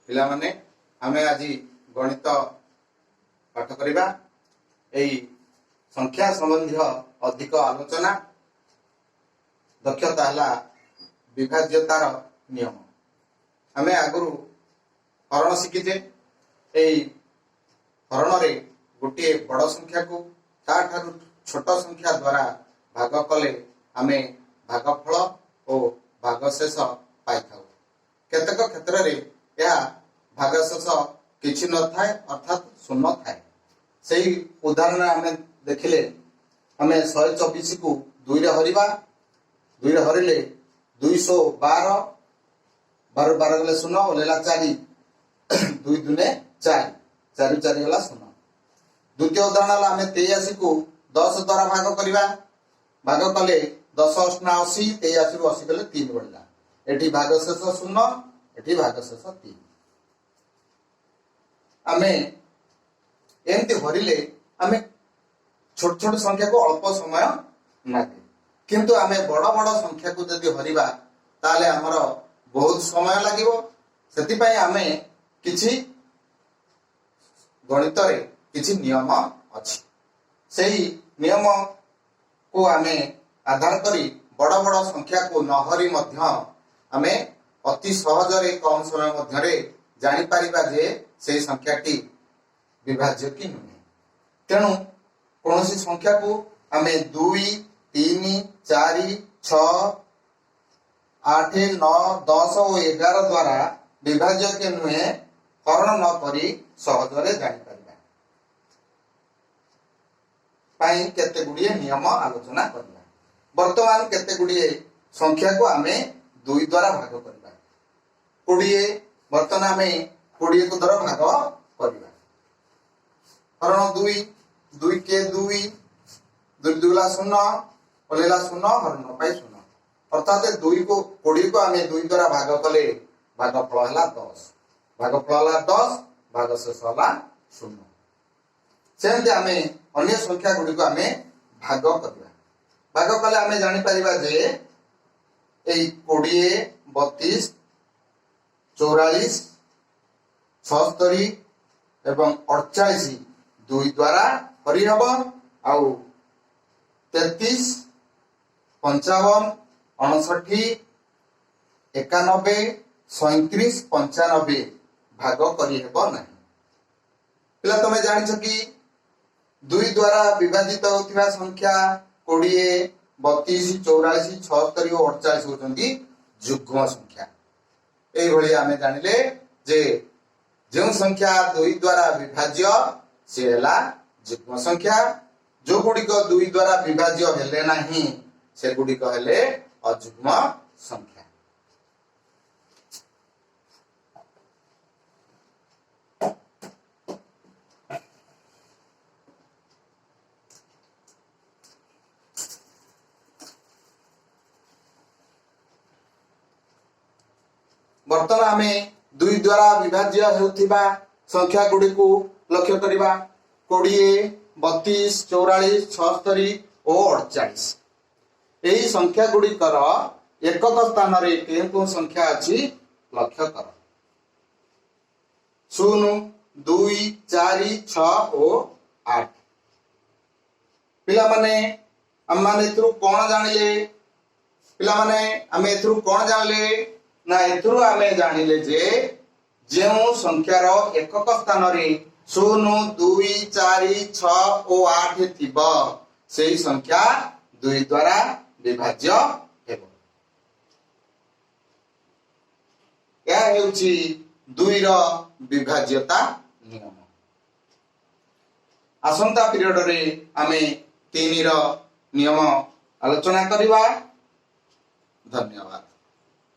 ପିଲାମାନେ, ଆମେ ଆଜି ଗଣିତ ପାଠ କରିବା। ଏଇ ସଂଖ୍ୟା ସମ୍ବନ୍ଧୀୟ ଅଧିକ ଆଲୋଚନା ଦକ୍ଷତା ହେଲା ବିଭାଜ୍ୟତାର ନିୟମ। ଆମେ ଆଗରୁ ହରଣ ଶିଖିଛେ। ଏଇ ହରଣରେ ଗୋଟିଏ ବଡ଼ ସଂଖ୍ୟାକୁ ତାଠାରୁ ଛୋଟ ସଂଖ୍ୟା ଦ୍ୱାରା ଭାଗ କଲେ ଆମେ ଭାଗଫଳ ଓ ଭାଗଶେଷ ପାଇଥାଉ। କେତେକ କ୍ଷେତ୍ରରେ ଏହା ଭାଗଶେଷ କିଛି ନଥାଏ, ଅର୍ଥାତ୍ ଶୂନ୍ୟ ଥାଏ। ସେଇ ଉଦାହରଣ ଆମେ ଦେଖିଲେ, ଆମେ 124କୁ ଦୁଇରେ ହରିବା। ଦୁଇରେ ହରିଲେ 212। 12 12 ଗଲେ ଶୂନ, ଓହ୍ଲେଇଲା ଚାରି। ଦୁଇ ଦୁନେ ଚାରି, ଚାରି ଚାରି ଗଲା ଶୂନ। ଦ୍ୱିତୀୟ ଉଦାହରଣ ହେଲା, ଆମେ 83କୁ 10 ଦ୍ୱାରା ଭାଗ କରିବା। ଭାଗ କଲେ 10 ଅଷ୍ଟା 80, 83ରୁ 80 ଗଲେ ତିନି ବଳିଲା। ଏଠି ଭାଗଶେଷ ଶୂନ, ଏଠି ଭାଗଶେଷ ତିନି। ଆମେ ଏମିତି ହରିଲେ ଆମେ ଛୋଟ ଛୋଟ ସଂଖ୍ୟାକୁ ଅଳ୍ପ ସମୟ ଲାଗେ, କିନ୍ତୁ ଆମେ ବଡ଼ ବଡ଼ ସଂଖ୍ୟାକୁ ଯଦି ହରିବା, ତାହେଲେ ଆମର ବହୁତ ସମୟ ଲାଗିବ। ସେଥିପାଇଁ ଆମେ କିଛି ଗଣିତରେ କିଛି ନିୟମ ଅଛି। ସେଇ ନିୟମକୁ ଆମେ ଆଧାର କରି ବଡ଼ ବଡ଼ ସଂଖ୍ୟାକୁ ନ ହରି ମଧ୍ୟ ଆମେ ଅତି ସହଜରେ କମ ସମୟ ମଧ୍ୟରେ ଜାଣିପାରିବା ଯେ ସେଇ ସଂଖ୍ୟାଟି ବିଭାଜ୍ୟ କି ନୁହେଁ। ତେଣୁ କୌଣସି ସଂଖ୍ୟାକୁ ଆମେ 2, 3, 4, 6, 8, 9, 10 ଓ 11 ଦ୍ୱାରା ବିଭାଜ୍ୟ କି ନୁହେଁ, ହରଣ ନ କରି ସହଜରେ ଜାଣିପାରିବା ପାଇଁ କେତେ ଗୁଡ଼ିଏ ନିୟମ ଆଲୋଚନା କରିବା। ବର୍ତ୍ତମାନ କେତେ ଗୁଡ଼ିଏ ସଂଖ୍ୟାକୁ ଆମେ 2 ଦ୍ୱାରା ଭାଗ କରିବା। 20। ବର୍ତ୍ତମାନ ଆମେ 20କୁ ଧର ଭାଗ କରିବା। ହରଣ 2। ଦୁଇ କେ ଦୁଇ, ଦୁଇ ଦୁଇଲା ଶୂନ, ଓହ୍ଲେଇଲା ଶୂନ, ହରଣ ପାଇ ଶୂନ। ଅର୍ଥାତ ଦୁଇକୁ, 20କୁ ଆମେ 2 ଦ୍ୱାରା ଭାଗ କଲେ ଭାଗଫଳ ହେଲା 10। ଭାଗଫଳ ହେଲା 10, ଭାଗ ଶେଷ ହେଲା ଶୂନ। ସେମିତି ଆମେ ଅନ୍ୟ ସଂଖ୍ୟା ଗୁଡ଼ିକୁ ଆମେ ଭାଗ କରିବା। ଭାଗ କଲେ ଆମେ ଜାଣିପାରିବା ଯେ ଏଇ 20, 32, 44, 76 ଏବଂ 48 2 ଦ୍ୱାରା ହରିହବ, ଆଉ 33, 55, 59, 91, 37, 95 ଭାଗ କରିହେବ ନାହିଁ। ପିଲା, ତମେ ଜାଣିଛ କି 2 ଦ୍ୱାରା ବିଭାଜିତ ହେଉଥିବା ସଂଖ୍ୟା 20, 32, 44, 76 ଓ 48 ହେଉଛନ୍ତି ଯୁଗ୍ମ ସଂଖ୍ୟା। ଏଇଭଳି ଆମେ ଜାଣିଲେ ଯେ ଯେଉଁ ସଂଖ୍ୟା 2 ଦ୍ୱାରା ବିଭାଜ୍ୟ, ସେ ହେଲା ଯୁଗ୍ମ ସଂଖ୍ୟା। ଯୋଉଗୁଡ଼ିକ 2 ଦ୍ୱାରା ବିଭାଜ୍ୟ ହେଲେ ନାହିଁ, ସେଗୁଡ଼ିକ ହେଲେ ଅଯୁଗ୍ମ ସଂଖ୍ୟା। ବର୍ତ୍ତମାନ ଆମେ 2 ଦ୍ୱାରା ବିଭାଜ୍ୟ ହେଉଥିବା ସଂଖ୍ୟା ଗୁଡ଼ିକୁ ଲକ୍ଷ୍ୟ କରିବା। 20, 32, 44, 76 ଓ 48। ଏହି ସଂଖ୍ୟା ଗୁଡ଼ିକର ଏକକ ସ୍ଥାନରେ କେଉଁ କେଉଁ ସଂଖ୍ୟା ଅଛି ଲକ୍ଷ୍ୟ କର। 0, 2, 4, 6 ଓ 8। ପିଲାମାନେ, ଆମମାନେ ଏଥିରୁ କଣ ଜାଣିଲେ? ପିଲାମାନେ, ଆମେ ଏଥିରୁ କଣ ଜାଣିଲେ ନା, ଏଥିରୁ ଆମେ ଜାଣିଲେ ଯେ ଯେଉଁ ସଂଖ୍ୟାର ଏକକ ସ୍ଥାନରେ 0, 2, 4, 6 ଓ 8 ଥିବ, ସେଇ ସଂଖ୍ୟା 2 ଦ୍ୱାରା ବିଭାଜ୍ୟ ହେବ। ଏହା ହେଉଛି 2ର ବିଭାଜ୍ୟତା ନିୟମ। ଆସନ୍ତା ପିରିୟଡରେ ଆମେ 3ର ନିୟମ ଆଲୋଚନା କରିବା। ଧନ୍ୟବାଦ।